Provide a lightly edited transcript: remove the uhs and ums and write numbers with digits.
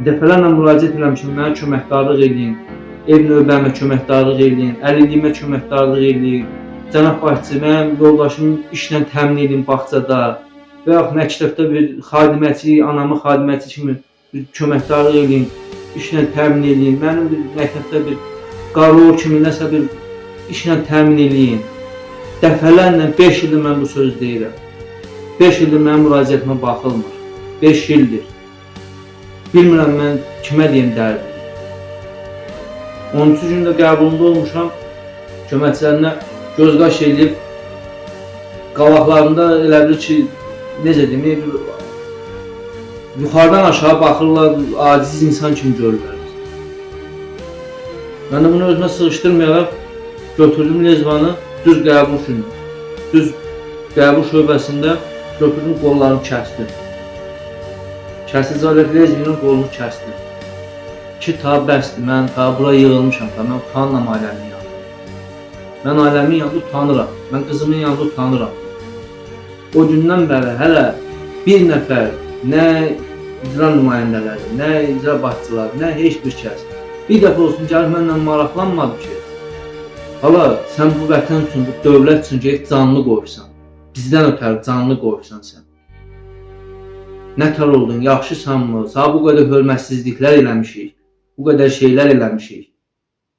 Dəfələrlə müraciət eləmişəm, mənə köməkdarlıq eləyin. Ev növbəmə köməkdarlıq eləyin, əlilliyimə köməkdarlıq eləyin. Cənab başçı, mənim yoldaşımı işlə təmin eləyin bağçada və yaxud məktəbdə bir xadiməçi, anamı xadiməçi kimi bir köməkdarlıq eləyin, işlə təmin eləyin. Mənim bir məktəbdə bir qarol kimi nəsə bir işlə təmin eləyin. Dəfələrlə 5 ildir mən bu sözü deyirəm. 5 ildir mənim müraciətimə baxılmır. 5 ildir. Bilmirəm mən kimə deyim dərdimi. 13 gündə qəbulunda olmuşam. Köməkçilərinə göz qaş eləyib qalaqlarında elə bil ki, necə deyim, yuxarıdan aşağı baxırlar, aciz insan kimi görürlər. Mən də bunu özümə sığışdırmayaraq götürdüm lezvanı düz qəbul günü. Düz qəbul şöbəsində götürdüm, qollarımı kəsdim. Kəsici alət lezvinin qolunu kəsdim. Ki ta bəsdir, mən ta bura yığılmışam, ta mən utanıram ailəmin yanında. Mən ailəmin yanında utanıram. Mən qızımın yanında utanıram. O gündən bəri hələ bir nəfər nə icra nümayəndələri, nə icra başçıları, nə heç bir kəs bir dəfə olsun gəlib mənlə maraqlanmadı ki, hala sən bu vətən üçün, bu dövlət üçün gedib canını qoyursan. Bizdən ötəri canını qoyursan sən. Nə tər oldun, yaxşısanmı? Sənə bu qədər hörmətsizliklər eləmişik. Bu qədər şeylər eləmişik.